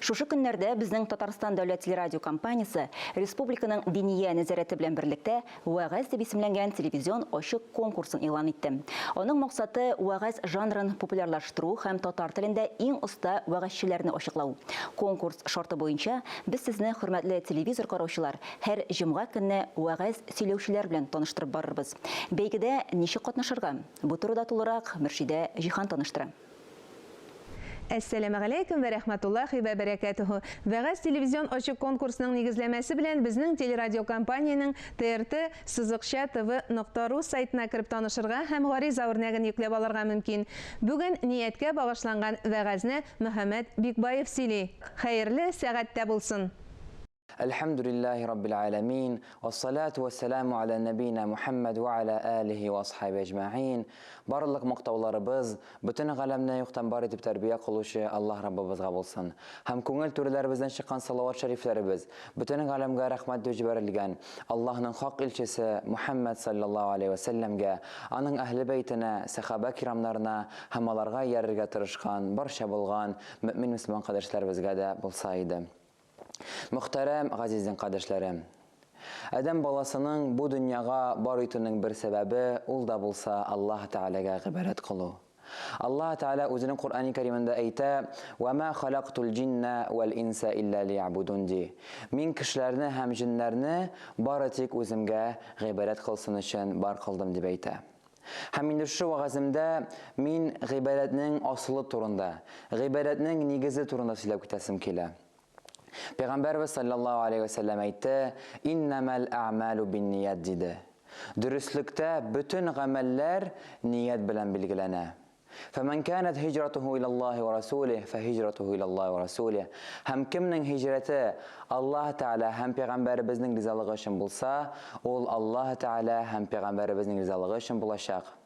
Шушы көннәрдә безнең Татарстан дәүләт телерадиокомпаниясе республиканың Диния нәзарәте белән берлектә Вәгазь дип исемләнгән телевизион ачык конкурсын игълан итте. Аның максаты, вәгазь жанрын популярлаштыру һәм татар телендә иң оста вәгазьчеләрне ачыклау. Конкурс шарты буенча, без сезне, хөрмәтле телевизор караучылар, һәр җомга көнне вәгазь сөйләүчеләр белән таныштырып барырбыз. Бәйгедә ничек катнашырга? Бу турыда тулырак Мөршидә Җиһан таныштыра. Әссәламегаләйкүм вә рәхмәтуллахи вә бәрәкәтүһү. Вәгазь телевизион ачык конкурсының нигезләмәсе белән безнең телерадиокомпаниянең TRT сызыкча TV нокта ru сайтына кереп танышырга һәм гариза үрнәген йөкләп алырга мөмкин. Бүген нияткә багышланган вәгазьне Мөхәммәт Бикбаев сөйли. Хәерле сәгатьтә булсын! Әлхәмдүлилләһи раббил галәмин, вәссалату вәссәламу аля нәбиина Мухәммәд вә аля алихи вә асхаби әҗмәгыйн. Барлык мактауларыбыз, бөтен галәмне юктан бар итеп тәрбия кылучы Аллаһ Раббыбызга булсын. Һәм күңел түрләребездән чыккан салават шәрифләребез, бөтен галәмгә рәхмәт дип җибәрелгән Аллаһның хак илчесе Мухәммәд салләллаһу алейһи вә сәлләмгә, аның әһле бәйтенә, сәхабә кирамнарына һәм аларга иярергә тырышкан барча булган мөэмин-мөселман кардәшләребезгә дә булса иде. Мөхтәрәм газиз дин кардәшләрем! Адәм баласының бу дөньяга бар итүнең бер сәбәбе, ул да булса Аллаһ Тәгаләгә гыйбадәт кылу. Аллаһ Тәгалә үзенең Коръәни Кәримендә әйтә, Вә мә халәктул җиннә вәл инсә илля лиябудун ди. Мин кешеләрне һәм җеннәрне бары тик үземгә гыйбадәт кылсын өчен бар кылдым дип әйтә. Һәм инде шушы вәгаземдә мин гыйбадәтнең асылы турында, гыйбадәтнең нигезе турында сөйләп китәсем килә. Пәйгамбәрбез саллаллаһу алейһи вә сәлләм әйтте, Иннәмәл әгъмалу бинният диде. Дөреслектә бөтен гамәлләр ният белән билгеләнә. Фәмән кәнәт һиҗратуху иләллаһи вә расулих, фәһиҗратуху иләллаһи вә расулих. Һәм кемнең һиҗрәте Аллаһ Тәгалә һәм пәйгамбәребезнең ризалыгы өчен булса, ул Аллаһ Тәгалә һәм пәйгамбәребезнең ризалыгы өчен булачак.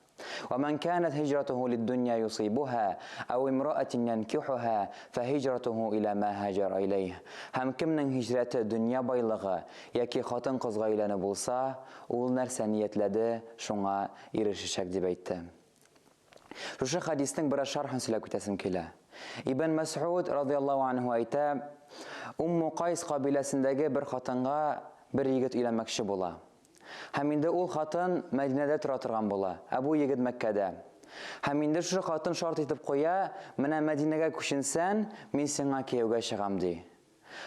Вә мән кәнәт һиҗратуху лид-дунья юсыйбуһа, әү имраәтин янкихуһа, фәһиҗратуху илә мә һаҗара иләйһ. Һәм кемнең һиҗрәте дөнья байлыгы яки хатын-кызга өйләнү булса, ул нәрсә ниятләде, шуңа ирешәчәк, дип әйтте. Шушы хәдиснең бераз шархын сөйләп китәсем килә. Ибн Мәсгуд радияллаһу анһу әйтә, Умму Кайс кабиләсендәге бер хатынга бер егет өйләнмәкче була. Һәм инде ул хатын Мәдинәдә тора торган була, ә бу егет Мәккәдә. Һәм инде шушы хатын шарт итеп куя, менә Мәдинәгә күченсән, мин сиңа кияүгә чыгам, ди.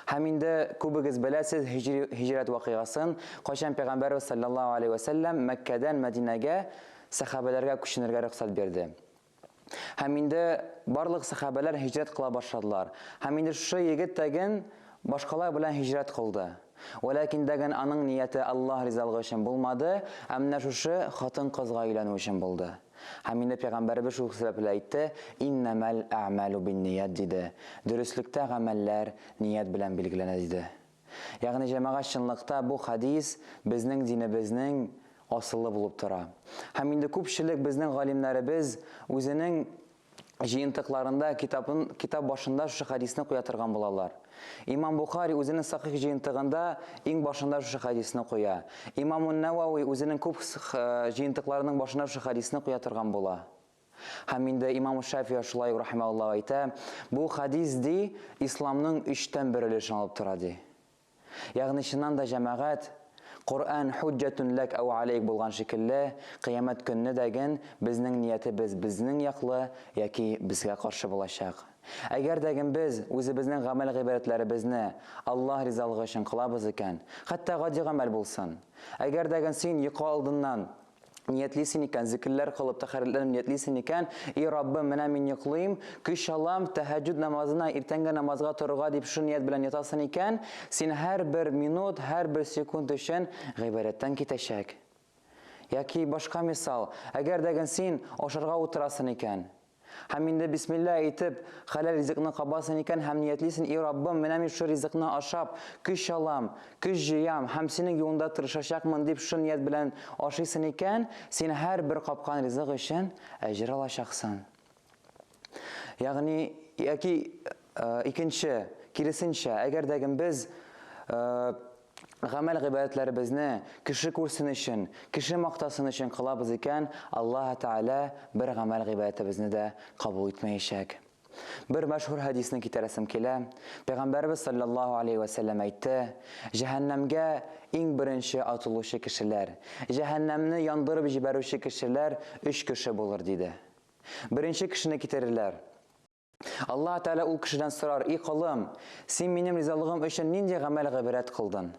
Һәм инде күбегез беләсез һиҗри һиҗрәт вакыйгасын, кайчан пәйгамбәрбез салләллаһу алейһи вә сәлләм Мәккәдән Мәдинәгә сәхабәләргә күченергә рөхсәт бирде. Һәм инде барлык сәхабәләр һиҗрәт кыла башладылар. Һәм инде шушы егет тәген башкалар белән һиҗрәт кылды. Вәләкин тәген аның нияте Аллаһ ризалыгы өчен булмады, ә менә шушы хатын-кызга өйләнү өчен булды. Һәм инде пәйгамбәребез шул сәбәпле әйтте, Иннәмәл әгъмәлү бинният, диде. Дөреслектә гамәлләр ният белән билгеләнә, диде. Ягъни, җәмәгать, чынлыкта бу хәдис безнең динебезнең асылы булып тора. Һәм инде күпчелек безнең галимнәребез үзенең җыентыкларында китабын, китап башында шушы хәдисне куя торган булалар. Имам Бухари үзенең Сахих җыентыгында иң башында шушы хәдисне куя. Имам Нәвәви үзенең күп җыентыкларының башына шушы хәдисне куя торган була. Һәм инде имам Шафия шулай ук рахимаһуллаһ әйтә, бу хәдис ди, исламның өчтән бер өлешен алып тора ди. Ягъни чыннан да җәмәгать, Коръән хуҗҗәтун ләк әү алейк булган шикелле, кыямәт көнне дәген безнең ниятебез безнең яклы яки безгә каршы булачак. Әгәр дәген без үзебезнең гамәл-гыйбадәтләребезне Аллаһ ризалыгы өчен кылабыз икән, хәтта гади гамәл булсын, әгәр дәген син йокы алдыннан ниятлисең икән, зикерләр кылып, тәһарәтләнеп ниятлисең икән, И Раббым, менә мин йоклыйм, көч алам, тәһәҗҗүд намазына, иртәнге намазга торырга дип шул ният белән ятасың икән, син һәрбер минут, һәрбер секунд өчен гыйбадәттән китәчәк. Яки башка мисал, әгәр дә син ашарга утырасың икән, Һәм инде бисмилла әйтеп, хәләл ризыкны кабасың икән һәм ниятлисең, И Раббым, менә мин шушы ризыкны ашап, көч алам, көч җыям һәм Синең юлыңда тырышачакмын, дип шушы ният белән ашыйсың икән, син һәрбер капкан ризык өчен әҗер алачаксың. Ягъни, яки икенче, киресенчә, әгәр дә без гамәл-гыйбадәтләребезне кеше күрсен өчен, кеше мактасын өчен кылабыз икән, Аллаһ Тәгалә бер гамәл-гыйбадәтебезне дә кабул итмәячәк. Бер мәшһүр хәдисне китерәсем килә. Пәйгамбәребез салләллаһу алейһи вә сәлләм әйтте, Җәһәннәмгә иң беренче атылучы кешеләр, җәһәннәмне яндырып җибәрүче кешеләр өч кеше булыр, диде. Беренче кешене китерерләр. Аллаһ Тәгалә ул кешедән сорар, И колым, син минем ризалыгым өчен нинди гамәл-гыйбадәт кылдын?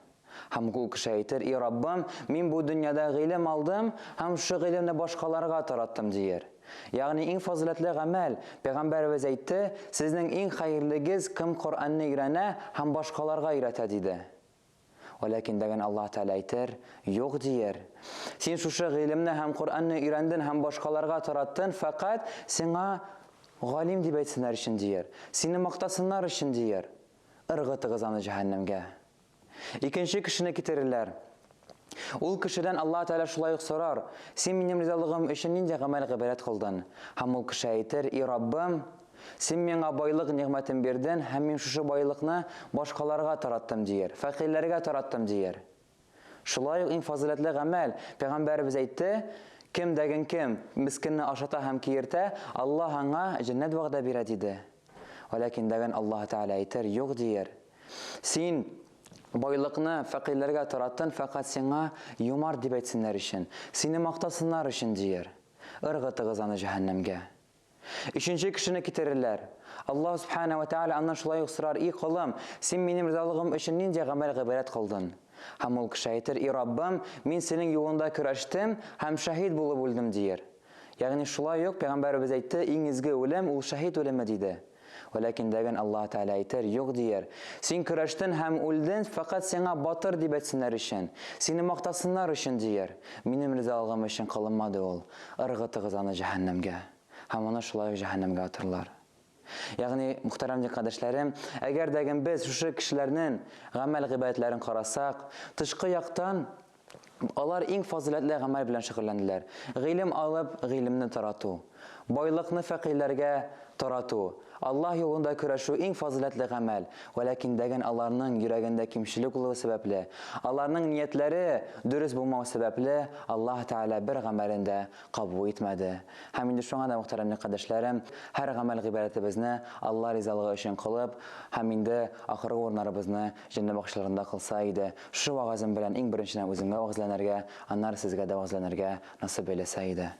Һәм ул кеше әйтер, И Раббым, мин бу дөньяда гыйлем алдым һәм шушы гыйлемне башкаларга тараттым, диер. Ягъни иң фазыйләтле гамәл, Пәйгамбәребез әйтте, Сезнең иң хәерлегез, кем Коръәнне өйрәнә һәм башкаларга өйрәтә, диде. Вәләкин дәген Аллаһ Тәгалә әйтер, Юк, диер. Син шушы гыйлемне һәм Коръәнне өйрәнден һәм башкаларга тараттын, фәкать сиңа галим дип әйтсеннәр өчен, диер. Сине мактасыннар өчен, диер. Ыргытыгыз аны җәһәннәмгә. Икенче кешене китерерләр. Ул кешедән Аллаһ Тәгалә шулай ук сорар, Син минем ризалыгым өчен нинди гамәл-гыйбадәт кылдын? Һәм ул кеше әйтер, И Раббым, Син миңа байлык нигъмәтен бирден, һәм мин шушы байлыкны башкаларга тараттым, диер, фәкыйрьләргә тараттым, диер. Шулай ук иң фазыйләтле гамәл, пәйгамбәребез әйтте, Кем дәген кем мескенне ашата һәм киертә, Аллаһ аңа җәннәт вәгъдә бирә, диде. Вәләкин дәген Аллаһ Тәгалә әйтер, Юк, диер. Син байлыкны фәкыйрьләргә тараттын, фәкать сиңа юмарт дип әйтсеннәр өчен, сине мактасыннар өчен, диер. Ыргытыгыз аны җәһәннәмгә. Өченче кешене китерерләр. Аллаһ Сүбхәнәһү вә Тәгалә аннан шулай ук сорар, И колым, син минем ризалыгым өчен нинди гамәл-гыйбадәт кылдын? Һәм ул кеше әйтер, И Раббым, мин синең юлыңда көрәштем һәм шәһид булып үлдем, диер. Ягъни шулай ук пәйгамбәребез әйтте, иң изге үлем, ул шәһид үлеме, диде. Вәләкин дәген Аллаһ Тәгалә әйтер, Юк, диер. Син көрәштен һәм үлден, фәкать сиңа батыр дип әйтсеннәр өчен, сине мактасыннар өчен, диер. Минем ризалыгым өчен кылынмады ул. Ыргытыгыз аны җәһәннәмгә. Һәм аны шулай ук җәһәннәмгә атырлар. Ягъни, мөхтәрәм дин кардәшләрем, әгәр дәген без шушы кешеләрнен гамәл-гыйбадәтләрен карасак, тышкы яктан алар иң фазыйләтле гамәл белән шөгыльләнделәр. Гыйлем алып, гыйлемне тарату. Байлыкны фәкыйрьләргә тарату. Аллаһ юлында көрәшү иң фазыйләтле гамәл. Вәләкин дәген аларның йөрәгендә кимчелек булуы сәбәпле, аларның ниятләре дөрес булмау сәбәпле, Аллаһ Тәгалә бер гамәлен дә кабул итмәде. Һәм инде шуңа да, мөхтәрәм кардәшләрем, һәр гамәл-гыйбадәтебезне Алла ризалыгы өчен кылып, һәм инде ахыргы урыннарыбызны Җәннәт бакчаларында кылса иде. Шушы вәгазем белән иң беренчедән үземгә вәгазьләнергә, аннары сезгә дә вәгазьләнергә насыйп әйләсә иде.